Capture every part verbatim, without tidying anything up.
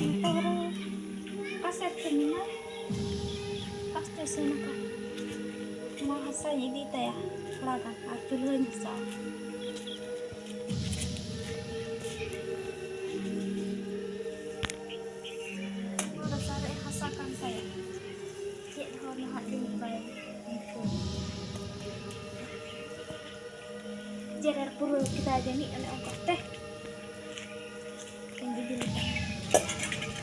ᱛᱟᱨᱯᱚᱨᱮ ᱚᱠᱟ ᱥᱮᱫ ᱛᱮ ᱢᱮᱱᱟᱜ? ᱚᱠᱟ ᱥᱮᱫ ᱛᱮ ᱥᱮᱱ ᱟᱠᱟᱱ? ᱱᱚᱣᱟ ᱦᱟᱥᱟᱧ ᱤᱫᱤ ᱛᱟᱭᱟ ᱛᱷᱚᱲᱟ ᱜᱟᱱ ᱟᱨ ᱪᱩᱞᱦᱟᱹᱧ ᱦᱟᱥᱟᱣᱟ᱾ ᱱᱚᱣᱟ ᱫᱚ ᱥᱟᱨᱮᱡ ᱦᱟᱥᱟ ᱠᱟᱱ ᱛᱟᱭᱟ᱾ ᱪᱮᱫ ᱦᱚᱸ ᱱᱟᱦᱟᱜ ᱡᱟᱹᱱᱤᱡ ᱵᱟᱭ ᱡᱮᱨᱮᱲ ᱯᱩᱨᱟᱹᱣ ᱠᱮᱫᱟ ᱡᱟᱹᱱᱤᱡ, ᱚᱱᱮ ᱚᱱᱠᱟ ᱛᱮ᱾ ᱤᱧ ᱤᱫᱤ ᱞᱮᱫᱟ᱾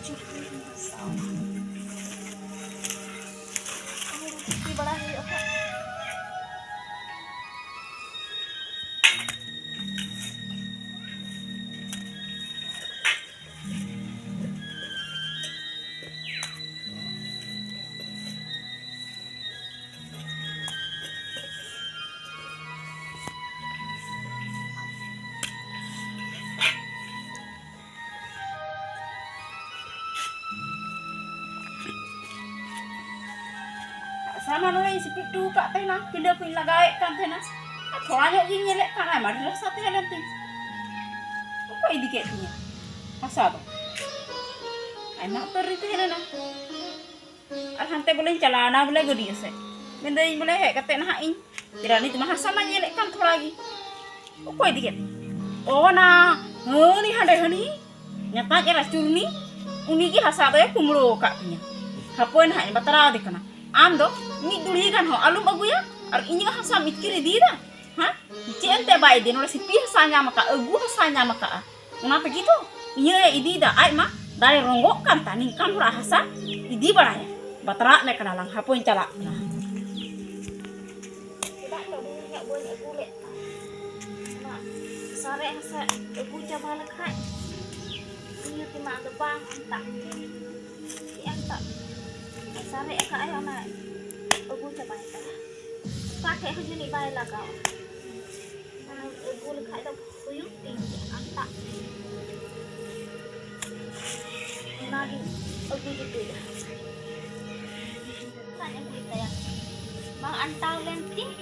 ᱪᱩᱯᱤ ᱦᱚᱸ ᱦᱟᱥᱟᱣ ᱮᱱᱟ᱾ ᱟᱨ ᱛᱤᱠᱤ ᱵᱟᱲᱟ ᱦᱩᱭᱩᱜᱼᱟ ᱦᱟᱸᱜ᱾ ᱦᱟᱥᱟ ᱢᱟ ᱱᱚᱰᱮᱧ ᱥᱤᱯᱤ ᱦᱚᱴᱚ ᱟᱠᱟᱫ ᱛᱟᱦᱮᱱᱟ, ᱯᱤᱸᱰᱟᱹ ᱠᱚᱧ ᱞᱟᱜᱟᱣᱮᱫ ᱠᱟᱱ ᱛᱟᱦᱮᱱᱟ᱾ ᱟᱨ ᱛᱷᱚᱲᱟ ᱧᱚᱜ ᱜᱤᱧ ᱧᱮᱞᱮᱫ ᱠᱟᱱ, ᱟᱭᱢᱟ ᱰᱷᱮᱨ ᱦᱟᱥᱟ ᱛᱟᱦᱮᱸ ᱞᱮᱱ ᱛᱤᱧ᱾ ᱚᱠᱚᱭ ᱤᱫᱤ ᱠᱮᱫ ᱛᱤᱧᱟ ᱦᱟᱥᱟ ᱫᱚ? ᱟᱭᱢᱟ ᱩᱛᱟᱹᱨ ᱨᱮ ᱛᱟᱦᱮᱸ ᱞᱮᱱᱟ᱾ ᱟᱨ ᱦᱟᱱᱛᱮ ᱵᱚᱞᱮᱧ ᱪᱟᱞᱟᱣᱱᱟ ᱵᱚᱞᱮ ᱜᱟᱹᱰᱭᱟᱹ ᱥᱮᱫ᱾ ᱢᱮᱱᱫᱟᱹᱧ ᱵᱚᱞᱮ ᱦᱮᱡ ᱠᱟᱛᱮ ᱱᱟᱦᱟᱜ ᱤᱧ ᱛᱮᱨᱟ ᱱᱤᱛ ᱢᱟ ᱦᱟᱥᱟ ᱢᱟᱧ ᱧᱮᱞᱮᱫ ᱠᱟᱱ ᱛᱷᱚᱲᱟ ᱜᱮ᱾ ᱚᱠᱚᱭ ᱤᱫᱤ ᱠᱮᱫ? ᱚ, ᱚᱱᱟ ᱦᱟᱹᱱᱤ ᱦᱟᱸᱰᱮ ᱦᱟᱹᱱᱤ ᱧᱟᱛᱟᱧ ᱮᱨᱟ ᱪᱩᱨᱱᱤ, ᱩᱱᱤ ᱜᱮ ᱦᱟᱥᱟ ᱫᱚᱭ ᱠᱩᱢᱵᱽᱲᱩ ᱟᱠᱟᱫ ᱛᱤᱧᱟ᱾ ᱦᱟᱯᱳᱭ ᱱᱟᱦᱟᱜ ᱤᱧ ᱵᱟᱛᱨᱟᱣ ᱟᱫᱮ ᱠᱟᱱᱟ᱾ ᱟᱢ ᱫᱚ ᱢᱤᱫ ᱫᱩᱲᱤ ᱜᱟᱱ ᱦᱚᱸ ᱟᱞᱚᱢ ᱟᱹᱜᱩᱭᱟ ᱟᱨ ᱤᱧᱟᱹᱜ ᱦᱟᱥᱟᱢ ᱤᱛᱠᱤᱨ ᱤᱫᱤᱭᱮᱫᱟ, ᱦᱮᱸ? ᱪᱮᱫ ᱮᱱᱛᱮ ᱵᱟᱭ ᱤᱫᱤ? ᱱᱚᱰᱮ ᱥᱤᱯᱤ ᱦᱟᱥᱟ ᱧᱟᱢ ᱟᱠᱟᱫ, ᱟᱹᱜᱩ ᱦᱟᱥᱟ ᱧᱟᱢ ᱟᱠᱟᱫᱼᱟ, ᱚᱱᱟ ᱛᱮᱜᱮ ᱛᱚ ᱤᱧᱟᱹᱜ ᱮ ᱤᱫᱤᱭᱮᱫᱟ᱾ ᱟᱡ ᱢᱟ ᱫᱟᱨᱮ ᱨᱚᱸᱜᱚᱜ ᱠᱟᱱ ᱛᱟ, ᱱᱤᱝᱠᱟᱱ ᱦᱚᱲᱟᱜ ᱦᱟᱥᱟ ᱤᱫᱤ ᱵᱟᱲᱟᱭᱟ᱾ ᱵᱟᱛᱨᱟᱜ ᱢᱮ ᱠᱟᱱᱟ ᱞᱟᱝ, ᱦᱟᱯᱳᱧ ᱪᱟᱞᱟᱜ ᱠᱟᱱᱟ᱾ ᱪᱮᱫᱟᱜ ᱪᱚ ᱰᱷᱮᱨ ᱧᱚᱜ ᱵᱟᱹᱧ ᱟᱹᱜᱩ ᱞᱮᱫ ᱛᱟᱢ? ᱚᱱᱟ ᱥᱟᱨᱮᱡ ᱦᱟᱥᱟ ᱟᱹᱜᱩ ᱪᱟᱵᱟ ᱞᱮᱠᱷᱟᱡ ᱤᱭᱟᱹ ᱛᱮᱢᱟ ᱟᱫᱚ ᱵᱟᱝ ᱟᱱᱴᱟᱜ᱾ ᱪᱮᱫ ᱟᱱᱴᱟᱜ? ᱥᱟᱨᱮᱡ ᱟᱠᱟᱫ ᱟᱭ, ᱚᱱᱟ ᱟᱹᱜᱩ ᱪᱟᱵᱟᱭ ᱛᱟᱭᱟ᱾ ᱚᱠᱟ ᱴᱷᱮᱡ ᱦᱚᱸ ᱡᱟᱹᱱᱤᱡ ᱵᱟᱭ ᱞᱟᱜᱟᱣᱟ᱾ ᱚᱱᱟ ᱟᱹᱜᱩ ᱞᱮᱠᱷᱟᱡ ᱫᱚ ᱦᱩᱭᱩᱜ ᱛᱤᱧ ᱜᱮᱭᱟ, ᱟᱱᱴᱟᱜ ᱛᱤᱧ ᱜᱮᱭᱟ᱾ ᱚᱱᱟᱜᱤᱧ ᱟᱹᱜᱩ ᱡᱩᱴᱩᱡᱟ᱾ ᱚᱱᱟᱧ ᱟᱹᱜᱩᱭ ᱛᱟᱭᱟ᱾ ᱵᱟᱝ ᱟᱱᱴᱟᱣ ᱞᱮᱱ ᱛᱤᱧ,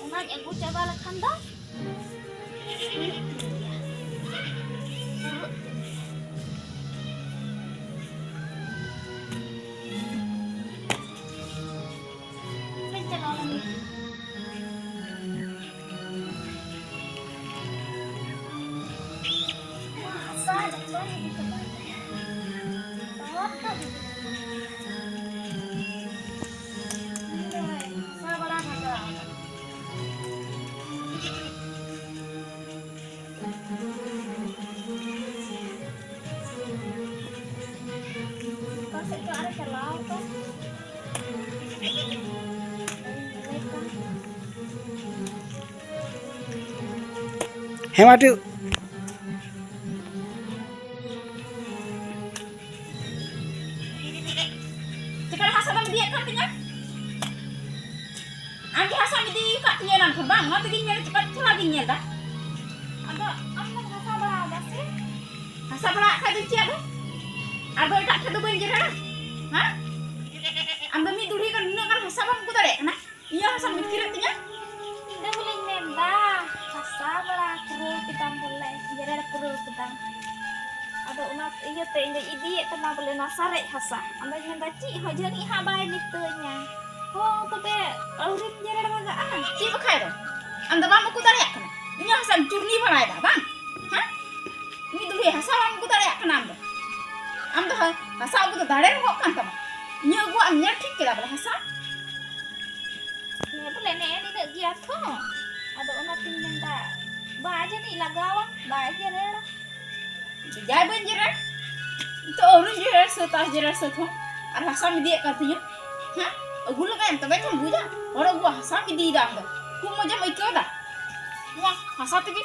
ᱚᱱᱟᱧ ᱟᱹᱜᱩ ᱪᱟᱵᱟ ᱞᱮᱠᱷᱟᱱ ᱫᱚ ᱦᱩᱭᱩᱜ ᱛᱤᱧ ᱜᱮᱭᱟ᱾ ᱦᱮᱸ ᱢᱟ ᱴᱩ᱾ ᱪᱮᱠᱟ ᱦᱟᱥᱟ ᱫᱚᱢ ᱤᱫᱤᱭᱮᱫ ᱠᱟᱱ ᱛᱤᱧᱟ? ᱟᱢ ᱜᱮ ᱦᱟᱥᱟᱢ ᱤᱫᱤ ᱟᱠᱟᱫ ᱛᱤᱧᱟ ᱮᱱᱟᱝ ᱠᱷᱚᱱ, ᱵᱟᱝ? ᱚᱱᱟ ᱛᱮᱜᱤᱧ ᱢᱮᱱᱟ, ᱪᱮᱠᱟ ᱛᱷᱚᱲᱟ ᱜᱤᱧ ᱧᱮᱞ ᱮᱫᱟ᱾ ᱟᱫᱚ ᱟᱢ ᱫᱚᱢ ᱦᱟᱥᱟ ᱵᱟᱲᱟ ᱟᱠᱟᱫᱟ ᱥᱮ? ᱦᱟᱥᱟ ᱵᱟᱲᱟ ᱟᱠᱟᱫ ᱫᱚ ᱪᱮᱫ ᱟᱫᱚ? ᱟᱫᱚ ᱮᱴᱟᱜ ᱴᱷᱮᱱ ᱫᱚ ᱵᱟᱹᱧ ᱡᱮᱨᱮᱲᱟ, ᱦᱮᱸ? ᱟᱢ ᱫᱚ ᱢᱤᱫ ᱫᱩᱲᱦᱤ ᱜᱟᱱ ᱱᱩᱱᱟᱹᱜ ᱜᱟᱱ ᱦᱟᱥᱟ ᱵᱟᱢ ᱟᱹᱜᱩ ᱫᱟᱲᱮᱭᱟᱜ ᱠᱟᱱᱟ? ᱤᱧᱟᱹᱜ ᱦᱟᱥᱟᱢ ᱤᱛᱠᱤᱨᱮᱫ ᱛᱤᱧᱟ? ᱤᱧ ᱫᱚ ᱵᱚᱞᱮᱧ ᱢᱮᱱᱫᱟ, ᱦᱟᱥᱟ ᱵᱟᱲᱟ ᱯᱩᱨᱟᱹᱣ ᱠᱮᱫᱟᱢ ᱵᱚᱞᱮ, ᱡᱮᱨᱮᱲ ᱯᱩᱨᱟᱹᱣ ᱠᱮᱫᱟᱢ᱾ ᱟᱫᱚ ᱚᱱᱟ ᱤᱭᱟᱹᱛᱮ ᱤᱧ ᱫᱚᱧ ᱤᱫᱤᱭᱮᱫ ᱛᱟᱢᱟ ᱵᱚᱞᱮ ᱱᱚᱣᱟ ᱥᱟᱨᱮᱡ ᱦᱟᱥᱟ᱾ ᱟᱫᱚᱧ ᱢᱮᱱᱫᱟ, ᱪᱮᱫ ᱦᱚᱸ ᱡᱟᱹᱱᱤᱡ ᱦᱟᱸᱜ ᱵᱟᱭ ᱢᱤᱛᱟᱹᱧᱟ᱾ ᱦᱚᱸ, ᱛᱚᱵᱮ ᱟᱹᱣᱨᱤᱢ ᱡᱮᱨᱮᱲ ᱵᱷᱟᱜᱟᱜᱼᱟ? ᱪᱮᱫ ᱵᱟᱠᱷᱟᱡ ᱫᱚ? ᱟᱢ ᱫᱚ ᱵᱟᱢ ᱟᱹᱜᱩ ᱫᱟᱲᱮᱭᱟᱜ ᱠᱟᱱᱟ? ᱤᱧᱟᱹᱜ ᱦᱟᱥᱟᱢ ᱪᱩᱨᱱᱤ ᱵᱟᱲᱟᱭᱮᱫᱟ, ᱵᱟᱝ? ᱦᱮᱸ? ᱢᱤᱫ ᱫᱩᱲᱦᱤ ᱦᱟᱥᱟ ᱵᱟᱢ ᱟᱹᱜᱩ ᱫᱟᱲᱮᱭᱟᱜ ᱠᱟᱱᱟ ᱟᱢ ᱫᱚ᱾ ᱟᱢ ᱫᱚ ᱦᱟ-, ᱦᱟᱥᱟ ᱟᱹᱜᱩ ᱫᱚ ᱫᱟᱲᱮ ᱨᱚᱦᱚᱜ ᱠᱟᱱ ᱛᱟᱢᱟ᱾ ᱤᱧᱟᱹᱜ ᱟᱹᱜᱩᱣᱟᱜ ᱮᱢ ᱧᱮᱞ ᱴᱷᱤᱠ ᱠᱮᱫᱟ ᱵᱚᱞᱮ ᱦᱟᱥᱟ? ᱦᱮᱸ, ᱵᱚᱞᱮ ᱱᱮᱜᱼᱮ ᱱᱤᱱᱟᱹᱜ ᱜᱮᱭᱟ ᱛᱷᱚ᱾ ᱟᱫᱚ ᱚᱱᱟᱛᱤᱧ ᱢᱮᱱᱫᱟ, ᱵᱟ ᱡᱟᱹᱱᱤᱡ ᱞᱟᱜᱟᱣᱟ, ᱵᱟᱭ ᱡᱮᱨᱮᱲᱟ᱾ ᱡᱟᱭ ᱵᱟᱹᱧ ᱡᱮᱨᱮᱲ, ᱱᱤᱛᱚᱜ ᱟᱹᱣᱨᱤᱧ ᱡᱮᱨᱮᱲ ᱥᱟᱹᱛᱟ, ᱡᱮᱨᱮᱲ ᱥᱟᱹᱛ ᱦᱚᱸ᱾ ᱟᱨ ᱦᱟᱥᱟᱢ ᱤᱫᱤᱭᱮᱫ ᱠᱟᱱ ᱛᱤᱧᱟᱹ, ᱦᱮᱸ? ᱟᱹᱜᱩ ᱞᱮᱜᱟᱭᱟᱢ ᱛᱚᱵᱮ ᱛᱚᱢ ᱵᱩᱡᱟ᱾ ᱦᱚᱲ ᱟᱹᱜᱩᱣᱟᱜ ᱦᱟᱥᱟᱢ ᱤᱫᱤᱭᱮᱫᱟ ᱟᱢ ᱫᱚ᱾ ᱠᱷᱩᱵ ᱢᱚᱡᱟᱢ ᱟᱹᱭᱠᱟᱹᱣ ᱮᱫᱟ᱾ ᱱᱚᱣᱟ ᱦᱟᱥᱟ ᱛᱮᱜᱮ,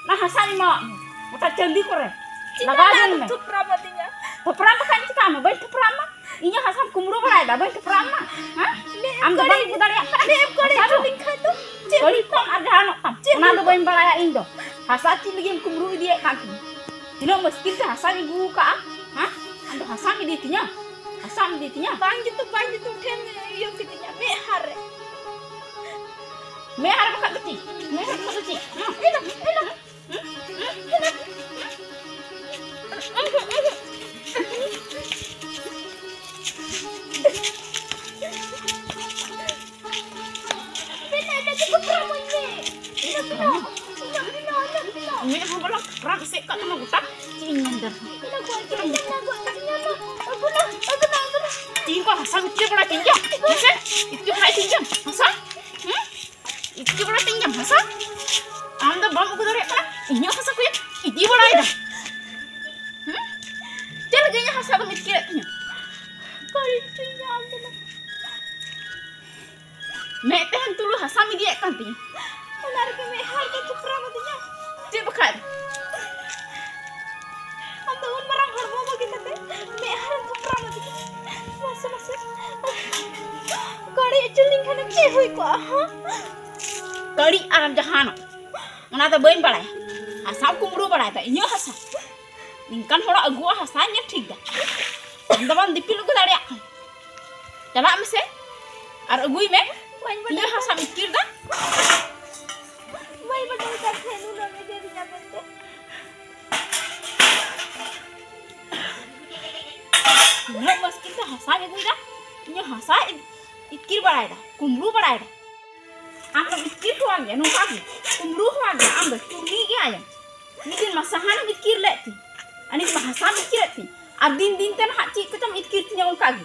ᱚᱱᱟ ᱦᱟᱥᱟᱧ ᱮᱢᱟᱣᱟᱫ ᱢᱮ, ᱜᱚᱴᱟ ᱪᱟᱹᱱᱫᱤ ᱠᱚᱨᱮ ᱪᱮᱫᱟᱜ ᱞᱟᱜᱟᱣ ᱟᱢ ᱡᱚᱝ ᱢᱮ᱾ ᱛᱷᱚᱯᱨᱟᱢ ᱟᱹᱫᱤᱧᱟ? ᱛᱷᱚᱯᱨᱟᱢ ᱵᱟᱠᱷᱟᱱ ᱪᱤᱠᱟᱹᱜ ᱟᱢ? ᱵᱟᱹᱧ ᱛᱷᱚᱯᱨᱟᱢ ᱢᱟ? ᱤᱧᱟᱹᱜ ᱦᱟᱥᱟᱢ ᱠᱩᱢᱵᱽᱲᱩ ᱵᱟᱲᱟᱭᱮᱫᱟ, ᱵᱟᱹᱧ ᱛᱷᱚᱯᱨᱟᱢ ᱢᱟ? ᱦᱮᱸ? ᱢᱮᱫ ᱟᱢ ᱫᱚ ᱠᱚᱨᱮ, ᱵᱟᱢ ᱟᱹᱜᱩ ᱫᱟᱲᱮᱭᱟᱜ ᱠᱟᱱᱟ? ᱢᱮᱫ ᱠᱚᱨᱮ ᱦᱟᱥᱟ ᱫᱚ ᱪᱩᱞᱤ ᱠᱷᱟᱡ ᱫᱚ ᱪᱮᱫ ᱵᱟᱹᱲᱤᱡ ᱦᱩᱭ ᱛᱟᱢ ᱠᱚᱜᱼᱟ? ᱟᱨ ᱡᱟᱦᱟᱱᱚᱜ ᱛᱟᱢ, ᱪᱮᱫ ᱚᱱᱟ ᱦᱩᱭ ᱫᱚ ᱠᱚᱜᱼᱟ? ᱵᱟᱹᱧ ᱵᱟᱲᱟᱭᱟ ᱤᱧ ᱫᱚ᱾ ᱦᱟᱥᱟ ᱪᱮᱫ ᱞᱟᱹᱜᱤᱫ ᱮᱢ ᱠᱩᱢᱵᱽᱲᱩ ᱤᱫᱤᱭᱮᱫ ᱠᱟᱱ ᱛᱤᱧᱟ? ᱛᱤᱱᱟᱹᱜ ᱢᱩᱥᱠᱤᱞ ᱛᱮ ᱦᱟᱥᱟᱧ ᱟᱹᱜᱩ ᱟᱠᱟᱫᱼᱟ, ᱦᱮᱸ? ᱟᱢ ᱫᱚ ᱦᱟᱥᱟᱢ ᱤᱫᱤ ᱛᱤᱧᱟ? ᱦᱟᱥᱟᱢ ᱤᱫᱤ ᱛᱤᱧᱟ? ᱵᱟᱝ ᱡᱩᱛᱩᱜ, ᱵᱟᱝ ᱡᱩᱛᱩᱜ, ᱴᱷᱮᱱ ᱤᱭᱟᱹ ᱠᱤᱫᱤᱧᱟ, ᱢᱮᱫᱦᱟ ᱨᱮ᱾ ᱢᱮᱫᱦᱟ ᱨᱮ ᱵᱟᱠᱷᱟᱡ ᱫᱚ ᱪᱮᱫ? ᱢᱮᱫᱦᱟ ᱨᱮ ᱵᱟᱠᱷᱟᱡ ᱫᱚ ᱪᱮᱫ? ᱦᱮᱸ? ᱦᱮᱸ? ᱦᱮᱸ? ᱢᱮᱫ ᱦᱚᱸ ᱵᱟᱞᱟ ᱨᱟᱜ ᱮᱥᱮᱫ ᱠᱟᱜ ᱛᱟᱢᱟ ᱜᱚᱴᱟ᱾ ᱪᱮᱫ ᱤᱧ ᱢᱮᱱ ᱫᱟ? ᱛᱤᱱ ᱠᱚ ᱦᱟᱥᱟ ᱢᱤᱫᱴᱤᱡ ᱵᱟᱲᱟᱭ ᱛᱤᱧ ᱜᱮᱭᱟ᱾ ᱦᱮᱸᱥᱮ? ᱤᱛᱠᱤ ᱵᱟᱲᱟᱭ ᱛᱤᱧ ᱜᱮᱭᱟ ᱦᱟᱥᱟ? ᱦᱮᱸ? ᱤᱛᱠᱤ ᱵᱟᱲᱟᱭ ᱛᱤᱧ ᱜᱮᱭᱟ ᱦᱟᱥᱟ? ᱟᱢ ᱫᱚ ᱵᱟᱢ ᱟᱹᱜᱩ ᱫᱟᱲᱮᱭᱟᱜ ᱠᱟᱱᱟ, ᱤᱧᱟᱹᱜ ᱦᱟᱥᱟ ᱠᱚᱭᱮᱢ ᱤᱫᱤ ᱵᱟᱲᱟᱭᱮᱫᱟ᱾ ᱦᱮᱸ? ᱪᱮᱫ ᱞᱟᱹᱜᱤᱫ ᱤᱧᱟᱹᱜ ᱦᱟᱥᱟ ᱫᱚᱢ ᱤᱛᱠᱤᱨᱮᱫ ᱛᱤᱧᱟᱹ? ᱚᱠᱟᱨᱮ ᱤᱧ ᱧᱟᱢ ᱠᱮᱫᱟ? ᱢᱮᱫ ᱛᱟᱦᱮᱱ ᱛᱩᱞᱩᱡ ᱦᱟᱥᱟᱢ ᱤᱫᱤᱭᱮᱫ ᱠᱟᱱ ᱛᱤᱧᱟᱹ᱾ ᱚᱱᱟ ᱨᱮᱜᱮ ᱢᱮᱫᱦᱟ ᱨᱮ ᱛᱷᱚᱯᱨᱟᱢ ᱟᱹᱫᱤᱧᱟ᱾ ᱪᱮᱫ ᱵᱟᱠᱷᱟᱡ? ᱟᱢ ᱫᱚ ᱩᱱ ᱢᱟᱨᱟᱝ ᱦᱚᱲᱢᱚ ᱵᱟᱹᱜᱤ ᱠᱟᱛᱮ ᱢᱮᱫᱦᱟ ᱨᱮᱢ ᱛᱷᱚᱯᱨᱟᱢ ᱟᱹᱫᱤᱧᱟ᱾ ᱢᱟᱥᱮ, ᱢᱟᱥᱮ᱾ ᱠᱟᱹᱲᱤ ᱟᱹᱪᱩᱨ ᱞᱮᱱᱠᱷᱟᱱ ᱪᱮᱫ ᱦᱩᱭ ᱠᱚᱜᱼᱟ, ᱦᱟ? ᱠᱟᱹᱲᱤ ᱟᱨ ᱡᱟᱦᱟᱱᱟᱜ, ᱚᱱᱟ ᱫᱚ ᱵᱟᱹᱧ ᱵᱟᱲᱟᱭᱟ᱾ ᱦᱟᱥᱟᱢ ᱠᱩᱢᱵᱽᱲᱩ ᱵᱟᱲᱟᱭᱮᱫᱟ, ᱤᱧᱟᱹᱜ ᱦᱟᱥᱟ᱾ ᱱᱤᱝᱠᱟᱱ ᱦᱚᱲᱟᱜ ᱟᱹᱜᱩᱣᱟᱜ ᱦᱟᱥᱟ ᱧᱮᱞ ᱴᱷᱤᱠ ᱫᱟ᱾ ᱟᱢ ᱫᱚ ᱵᱟᱢ ᱫᱤᱯᱤᱞ ᱟᱹᱜᱩ ᱫᱟᱲᱮᱭᱟᱜ ᱠᱷᱟᱱ, ᱪᱟᱞᱟᱜ ᱢᱮᱥᱮ ᱟᱨ ᱟᱹᱜᱩᱭ ᱢᱮ᱾ ᱵᱟᱹᱧ ᱵᱟᱰᱟᱭ ᱤᱧᱟᱹᱜ ᱦᱟᱥᱟᱢ ᱤᱛᱠᱤᱨ ᱫᱟ᱾ ᱵᱟᱹᱧ ᱵᱟᱰᱟᱭ ᱠᱟᱱ ᱛᱟᱦᱮᱸ ᱱᱩᱱᱟᱹᱜ ᱮ ᱮᱜᱮᱨᱤᱧᱟ ᱢᱮᱱᱛᱮ᱾ ᱩᱱᱟᱹᱜ ᱢᱩᱥᱠᱤᱞ ᱛᱮ ᱦᱟᱥᱟᱧ ᱟᱹᱜᱩᱭᱮᱫᱟ, ᱤᱧᱟᱹᱜ ᱦᱟᱥᱟ ᱤᱛᱠᱤᱨ ᱵᱟᱲᱟᱭᱮᱫᱟ, ᱠᱩᱢᱵᱽᱲᱩ ᱵᱟᱲᱟᱭᱮᱫᱟ᱾ ᱟᱢ ᱫᱚᱢ ᱤᱛᱠᱤᱨ ᱦᱚᱣᱟ ᱜᱮᱭᱟ, ᱱᱚᱝᱠᱟ ᱜᱮ ᱠᱩᱢᱵᱽᱲᱩ ᱦᱚᱣᱟ ᱜᱮᱭᱟ᱾ ᱟᱢ ᱫᱚ ᱪᱩᱨᱢᱤ ᱜᱮᱭᱟᱭᱮᱢ᱾ ᱢᱤᱫ ᱫᱤᱱ ᱢᱟ ᱥᱟᱦᱟᱱᱮᱢ ᱤᱛᱠᱤᱨ ᱞᱮᱫ ᱛᱤᱧ, ᱟᱨ ᱱᱤᱛ ᱢᱟ ᱦᱟᱥᱟᱢ ᱤᱛᱠᱤᱨᱮᱫ ᱛᱤᱧ, ᱟᱨ ᱫᱤᱱ ᱫᱤᱱ ᱛᱮ ᱱᱟᱦᱟᱜ ᱪᱮᱫ ᱠᱚᱪᱚᱢ ᱤᱛᱠᱤᱨ ᱛᱤᱧᱟ ᱚᱱᱠᱟ ᱜᱮ᱾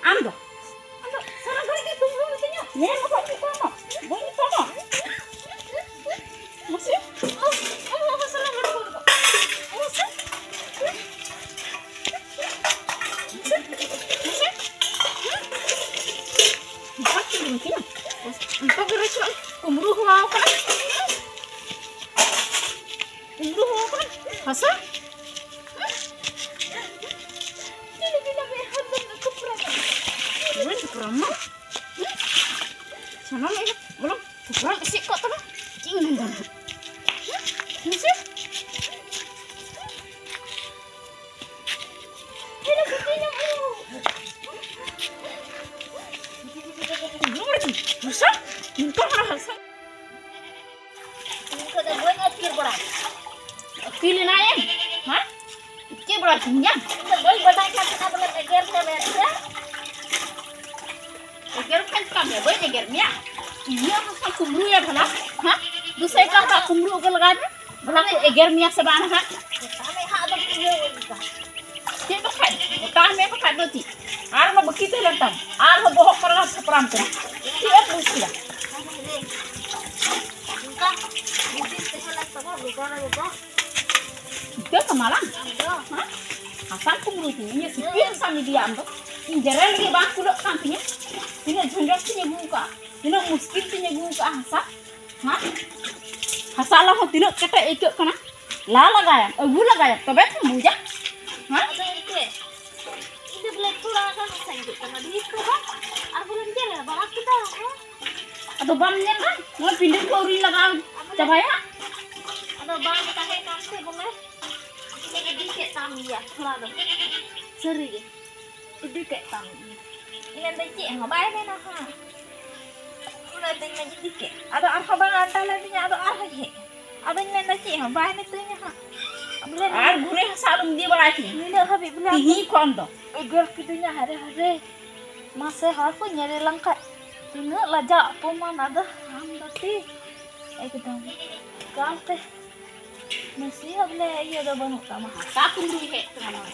ᱟᱢ ᱫᱚ, ᱟᱢ ᱫᱚ ᱥᱟᱨᱟ ᱜᱷᱟᱹᱲᱤᱡ ᱜᱮ ᱠᱩᱢᱵᱽᱲᱩ ᱢᱤᱛᱟᱹᱧᱟ, ᱧᱮᱞ ᱢᱟ ᱵᱟᱹᱧ ᱧᱟᱯᱟᱢᱟ, ᱵᱟᱹᱧ ᱧᱟᱯᱟᱢᱟ᱾ ᱢᱟᱥᱮ, ᱟᱢ, ᱟᱢ, ᱟᱢ ᱥᱟᱞᱟᱜ ᱨᱚᱲ ᱠᱚ ᱫᱚ᱾ ᱢᱟᱥᱮ᱾ ᱱᱤᱛᱚᱜ ᱜᱮ ᱨᱮᱪᱚ ᱠᱩᱢᱵᱽᱲᱩ ᱦᱚᱦᱚ ᱠᱟᱱᱟ᱾ ᱠᱩᱢᱵᱽᱲᱩ ᱦᱚᱦᱚ ᱠᱟᱱᱟ᱾ ᱦᱟᱥᱟ? ᱵᱟᱹᱧ ᱴᱷᱩᱠᱨᱟᱢ ᱢᱟ᱾ ᱥᱟᱱᱟᱢ ᱤᱧ ᱵᱚᱞᱚ ᱴᱷᱩᱠᱨᱟᱢ ᱮᱥᱮᱫ ᱠᱚᱜ ᱛᱟᱢᱟ᱾ ᱪᱮᱫ ᱤᱧ ᱢᱮᱱ ᱫᱟ? ᱦᱮᱸᱥᱮ? ᱱᱚᱝᱠᱟ ᱦᱟᱥᱟ᱾ ᱤᱧ ᱠᱷᱚᱡ ᱫᱚ ᱵᱟᱹᱧ ᱟᱹᱛᱠᱤᱨ ᱵᱟᱲᱟ᱾ ᱟᱹᱛᱠᱤᱨ ᱮᱱᱟᱭᱮᱢ? ᱦᱮᱸ? ᱪᱮᱫ ᱵᱟᱲᱟ ᱠᱤᱧᱟ? ᱤᱧ ᱫᱚ ᱵᱟᱹᱧ ᱵᱟᱰᱟᱭ ᱠᱟᱱ ᱛᱟᱦᱮᱱᱟ ᱵᱚᱞᱮ ᱮᱜᱮᱨ ᱢᱮᱭᱟ ᱢᱮᱱᱛᱮ᱾ ᱮᱜᱮᱨ ᱠᱟᱱ ᱛᱟᱢ ᱜᱮᱭᱟ, ᱵᱟᱹᱧ ᱮᱜᱮᱨ ᱢᱮᱭᱟ᱾ ᱤᱧᱟᱹᱜ ᱦᱟᱥᱟ ᱠᱩᱢᱵᱽᱲᱩᱭᱟ ᱵᱷᱟᱞᱟ, ᱦᱮᱸ? ᱫᱩᱥᱨᱟ ᱮᱴᱟᱜ ᱦᱚᱲᱟᱜ ᱠᱩᱢᱵᱽᱲᱩ ᱟᱹᱜᱩ ᱞᱟᱜᱟᱣ ᱢᱮ᱾ ᱵᱷᱟᱞᱟ ᱠᱚ ᱮᱜᱮᱨ ᱢᱮᱭᱟ ᱥᱮ ᱵᱟᱝ ᱦᱟᱸᱜ? ᱛᱟᱦᱞᱮ ᱦᱟᱸᱜ ᱫᱚ ᱤᱭᱟᱹ ᱪᱮᱫ ᱵᱟᱠᱷᱟᱡ? ᱚᱴᱟᱝ ᱢᱮ ᱵᱟᱠᱷᱟᱡ ᱫᱚ ᱪᱮᱫ? ᱟᱨᱦᱚᱸ ᱵᱟᱹᱠᱤ ᱛᱟᱦᱮᱸ ᱞᱮᱱ ᱛᱟᱢ, ᱟᱨᱦᱚᱸ ᱵᱚᱦᱚᱜ ᱠᱚᱨᱮ ᱦᱚᱸ ᱛᱷᱟᱯᱲᱟᱢ ᱠᱟᱱᱟ᱾ ᱪᱮᱫ ᱮᱢ ᱵᱩᱡᱽ ᱠᱮᱫᱟ? ᱚᱱᱠᱟ ᱢᱤᱫ ᱫᱤᱱ ᱛᱟᱦᱮᱸ ᱞᱮᱱ ᱛᱟᱢᱟ ᱜᱚᱜᱚ ᱨᱮ ᱜᱚᱜᱚ᱾ ᱪᱤᱠᱟᱹ ᱛᱟᱢᱟ ᱞᱟᱝ? ᱟᱢ ᱫᱚ? ᱦᱮᱸ? ᱦᱟᱥᱟᱢ ᱠᱩᱢᱵᱽᱲᱩᱭ ᱛᱤᱧᱟ? ᱤᱧᱟᱹᱜ ᱥᱤᱯᱤ ᱦᱟᱥᱟᱢ ᱤᱫᱤᱭᱟ ᱟᱢ ᱫᱚ? ᱤᱧ ᱡᱮᱨᱮᱲ ᱞᱟᱹᱜᱤᱫ ᱵᱟᱝ ᱠᱩᱞᱟᱹᱜ ᱠᱟᱱ ᱛᱤᱧᱟᱹ? ᱛᱤᱱᱟᱹᱜ ᱡᱷᱚᱸᱡᱚᱴ ᱛᱤᱧ ᱟᱹᱜᱩ ᱠᱟᱜᱼᱟ, ᱛᱤᱱᱟᱹᱜ ᱢᱩᱥᱠᱤᱞ ᱛᱤᱧ ᱟᱹᱜᱩ ᱠᱟᱜᱼᱟ ᱦᱟᱥᱟ᱾ ᱦᱮᱸ? ᱦᱟᱥᱟ ᱞᱟ ᱦᱚᱸ ᱛᱤᱱᱟᱹᱜ ᱠᱮᱴᱮᱡ ᱟᱹᱭᱠᱟᱹᱜ ᱠᱟᱱᱟ᱾ ᱞᱟ ᱞᱟᱜᱟᱭᱟᱢ, ᱟᱹᱜᱩ ᱞᱟᱜᱟᱭᱟᱢ, ᱛᱚᱵᱮ ᱛᱚᱢ ᱵᱩᱡᱟ᱾ ᱦᱮᱸ? ᱟᱫᱚ ᱮᱱᱛᱮ ᱤᱧ ᱫᱚ ᱵᱚᱞᱮ ᱛᱷᱚᱲᱟ ᱜᱟᱱ ᱦᱟᱥᱟᱧ ᱟᱹᱜᱩ ᱠᱟᱱᱟ, ᱰᱷᱮᱨ ᱫᱚ ᱵᱟᱝ᱾ ᱟᱨ ᱵᱚᱞᱮᱢ ᱧᱮᱞ ᱵᱟᱲᱟ ᱠᱮᱫᱟ, ᱦᱮᱸ? ᱟᱫᱚ ᱵᱟᱢ ᱧᱮᱞ ᱫᱟ? ᱱᱚᱣᱟ ᱯᱤᱸᱰᱟᱹ ᱠᱚ ᱟᱹᱣᱨᱤ ᱞᱟᱜᱟᱣ ᱪᱟᱵᱟᱭᱟ᱾ ᱟᱫᱚ ᱵᱟᱝ ᱛᱟᱦᱮᱸ ᱠᱟᱱ ᱛᱮ ᱵᱚᱞᱮ ᱤᱧ ᱤᱫᱤ ᱠᱮᱫ ᱛᱟᱢ ᱜᱮᱭᱟ ᱛᱷᱚᱲᱟ ᱫᱚ᱾ ᱥᱟᱹᱨᱤ ᱜᱮ᱾ ᱤᱫᱤ ᱠᱮᱫ ᱛᱟᱢ ᱜᱮᱭᱟ᱾ ᱤᱧ ᱢᱮᱱᱫᱟᱹᱧ ᱪᱮᱫ ᱦᱚᱸ ᱵᱟᱭ ᱢᱮᱱᱟ ᱦᱟᱸᱜ᱾ ᱚᱱᱟᱛᱮᱧ ᱢᱮᱱ ᱤᱫᱤ ᱠᱮᱫ᱾ ᱟᱫᱚ ᱟᱨᱦᱚᱸ ᱵᱟᱝ ᱟᱱᱴᱟ ᱞᱮᱱ ᱛᱤᱧᱟ, ᱟᱫᱚ ᱟᱨᱦᱚᱸᱧ ᱦᱮᱡ ᱮᱱᱟ᱾ ᱟᱫᱚᱧ ᱢᱮᱱᱫᱟ ᱪᱮᱫ ᱦᱚᱸ ᱵᱟᱭ ᱢᱤᱛᱟᱹᱧᱟ ᱦᱟᱸᱜ᱾ ᱵᱚᱞᱮ ᱟᱨ ᱜᱷᱩᱨᱮ ᱦᱟᱥᱟ ᱟᱞᱚᱢ ᱤᱫᱤ ᱵᱟᱲᱟᱭ ᱛᱤᱧᱟ᱾ ᱱᱤᱱᱟᱹᱜ ᱦᱟᱹᱵᱤᱡ ᱵᱚᱞᱮ ᱛᱤᱦᱤᱧ ᱠᱷᱚᱱ ᱫᱚ᱾ ᱮᱜᱮᱨ ᱠᱤᱫᱤᱧᱟ, ᱦᱟᱨᱮ ᱦᱟᱨᱮ᱾ ᱢᱟᱥᱮ ᱦᱚᱲ ᱠᱚ ᱧᱮᱞ ᱞᱟᱝ ᱠᱷᱟᱡ ᱛᱤᱱᱟᱹᱜ ᱞᱟᱡᱟᱣ ᱟᱯᱚᱢᱟᱱ ᱟᱫᱚ ᱟᱢ ᱫᱚ ᱛᱤ ᱮᱠᱫᱚᱢ ᱮᱠᱟᱞ ᱛᱮ ᱱᱟᱥᱮᱭᱟᱜ ᱵᱚᱞᱮ ᱤᱭᱟᱹ ᱫᱚ ᱵᱟᱹᱱᱩᱜ ᱛᱟᱢᱟ᱾ ᱦᱟᱥᱟ ᱠᱩᱢᱵᱽᱲᱩᱭ ᱦᱮᱡ ᱠᱟᱱᱟ ᱱᱚᱰᱮ᱾